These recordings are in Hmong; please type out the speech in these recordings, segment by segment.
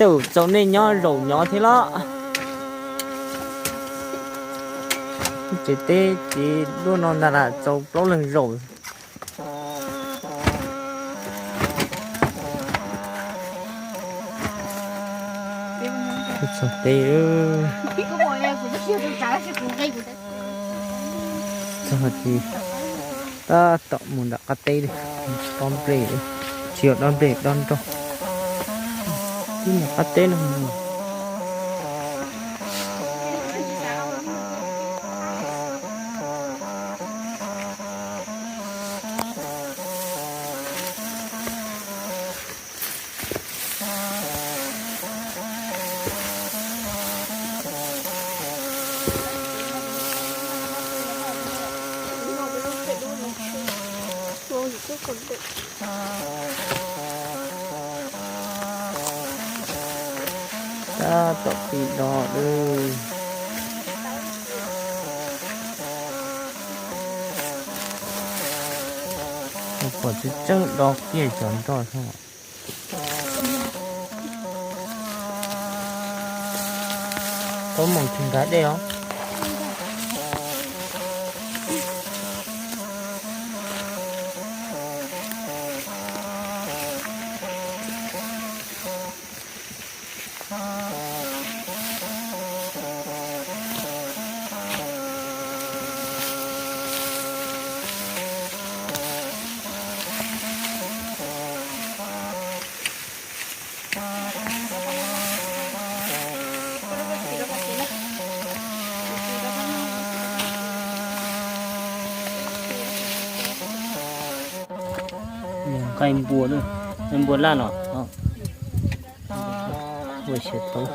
Tej zaum txaus nej nyob zaum nyob thiab los. Tsev teb ces luaj no ntag lam txaus plaub leeg zaum. Txog teb, txog ces tab tom mus nram qab teb li, dob nplej, tsis yog dob nplej, dob nroj. Twb mus qab teb no. Tab tom pib do lawm. Pom tseeb tseeb do kiag cov nroj thiab. Tau mus tsis nkag dej os. Nqaij npua, nqaij npua laj los. Ua siav tau.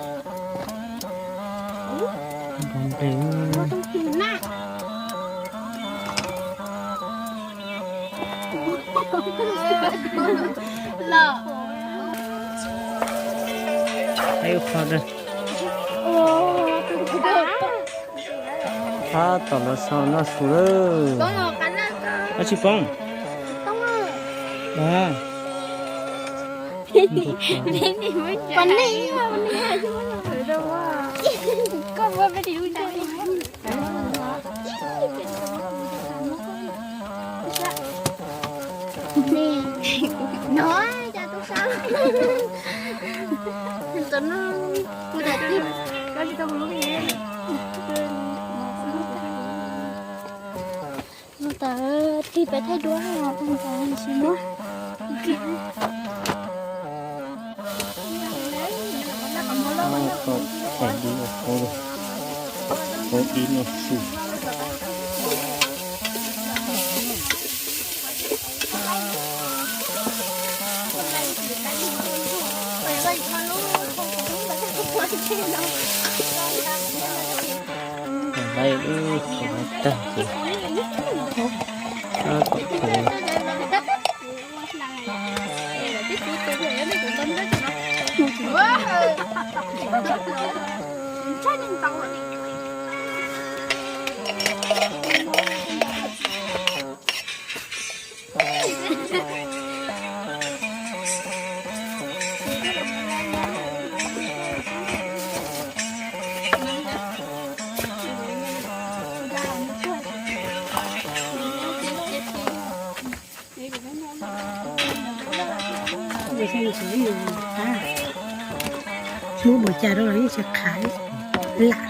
Tab tom los xaus noj su lawm. Ab, tsis poob. No, cas tub sab. Tus no, tus daim tib. Tus tig peb thaij duab, tus ntawd tsis muab. Thaij dib ua qub, qub dib noj su. Laib ub, tag ces tab tom khaws. Muab npaum cas rau los yeej tsis qhais, lam,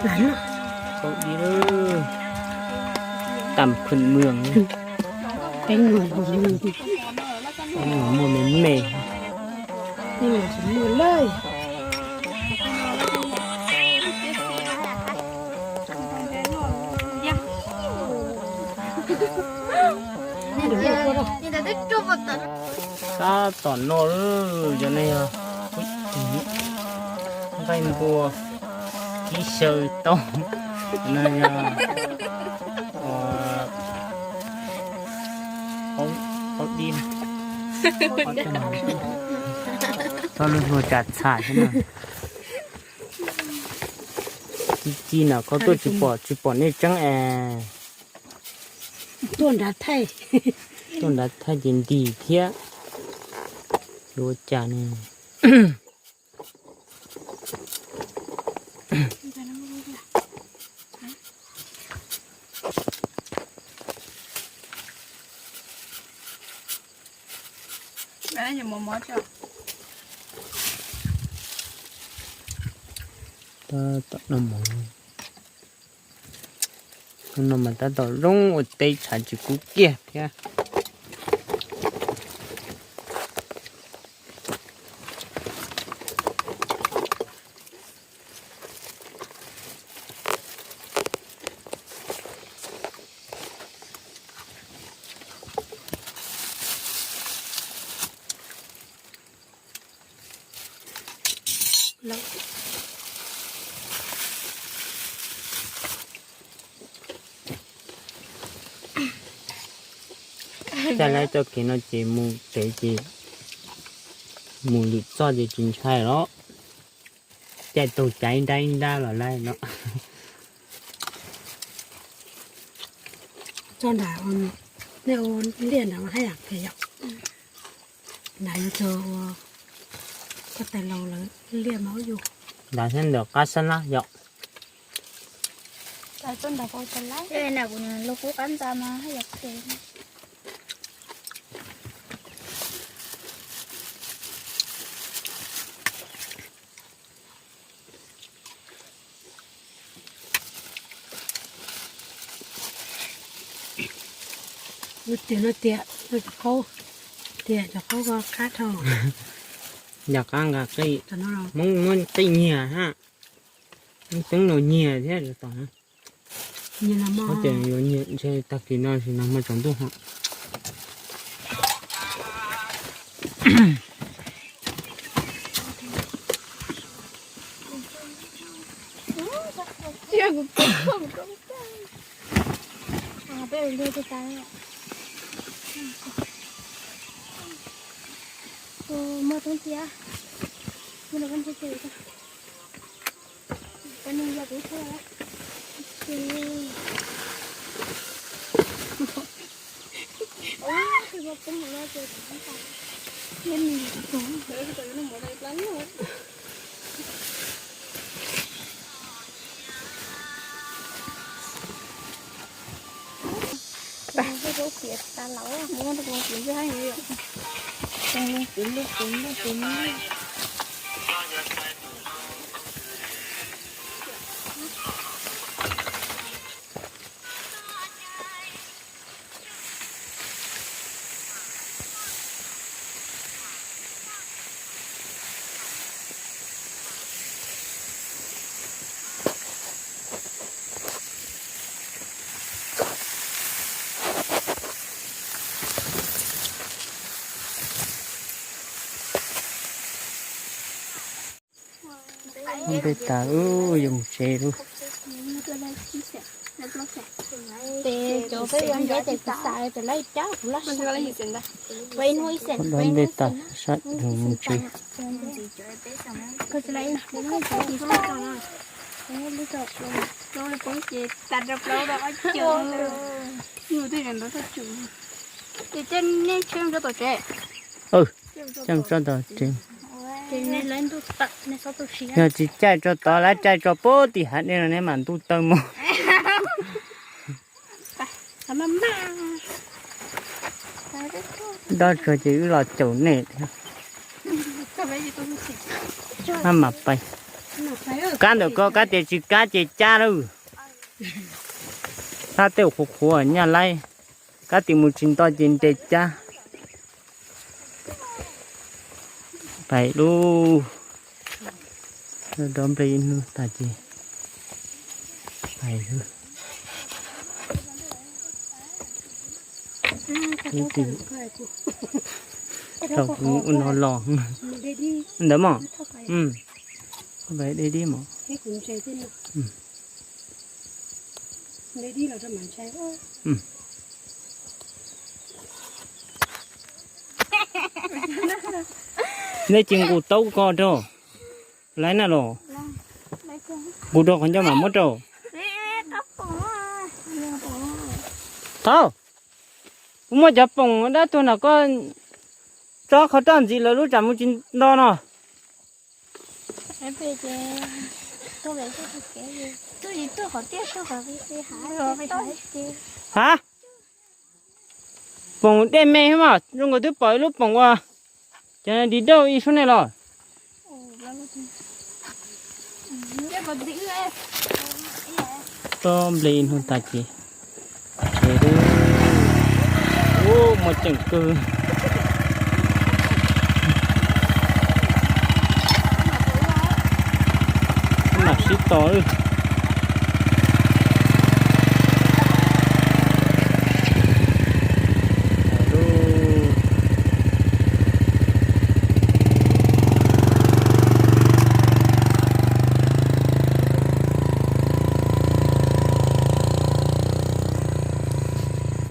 lam noj. Tam phwm mws, peb nyuag muaj me me, peb nyuag tsis muaj lawm. Tab tom no, cov no yog nqaij npua kib xyaw tau, no yog qaub dib, txhob lub hlua tsa txha xwb na. Ci ci na, koj tuaj tsis pom, tsis pom nej tseeb es. Tuaj nrad thaij, tuaj nrad thaij ces ntis thiab. Yuav ua cas ne? Tab tom noj mov, no mas tab tom zoo ua teb tshav tsis kub kiag thiab. Caij lawv txoj kev no ces mus tsev ces mus lwm txoj ces tsis ntshai los. Caij tug cav ib nrab ib nrab los lawm no. Txoj nram, nej ua liaj nram haj yam phem yom. Nram yuav txog ua koj tais laus lawv liaj mas ua yus. Nram thiab ntawm qab sab lab yom. Txoj nram kuv lub kub qab ntxa mas haj yam phem. Tias no tias no cov qaub, tias cov qaub ko qab dhau. Yog qab nqa qij, Hmoob muab qij nyiag hab, muab teeb los nyiag thiab tom. Ces yuav nyiag ntshe tag kis no sis nag hmo tsaus ntuj ho. Muaj tub ntxhiab, muaj tub ntxhiab. Npej tas, yuav mus tsev lawm. Ces cov peb yuav ntiav ces kuv xav tias lawv cab kuv laj sab. Ua ib hnub ib xees, ua ib hnub ib xees na. Sab mus tsev. Ces tag rau plaub rau ob cov. Ces nej tsheb rau tom tsev. Caij tso tom tsev. Yog tsis caij tso tod, lawv caij tso puag tim hav dej no neb mam ntuj tawg mus. Dob tsuag ces wb los caum nej thiab. Maj mam pais. Kab ntawm ko kab tias tsis kab ces cab lawm. Kab tej qhuav qhuav nyaj laib, kab tias mus tsis nto ces nres cab. Pais lub, dob nplej ib hnub tas ces pais lawm. Rau kuv ua no los ntawd mog. Pais deb dib mog. Nej tsis nqus taub ko rau, laiv na los. Nqus rau qhov ncauj mam muab rau. Thaub, kuv muaj cov poom dab tuag nram koj tsob qhov roj ntxiv lawv lub tsam mus tsis nto no. Ha? Poom dej me mas zoo nkaus twb pom ib lub poom ua Ces di dauj ib suab nej los. Tob nplej ib hnub tag ces tsev. Ub, muaj ceem kawg. Mam sib tos.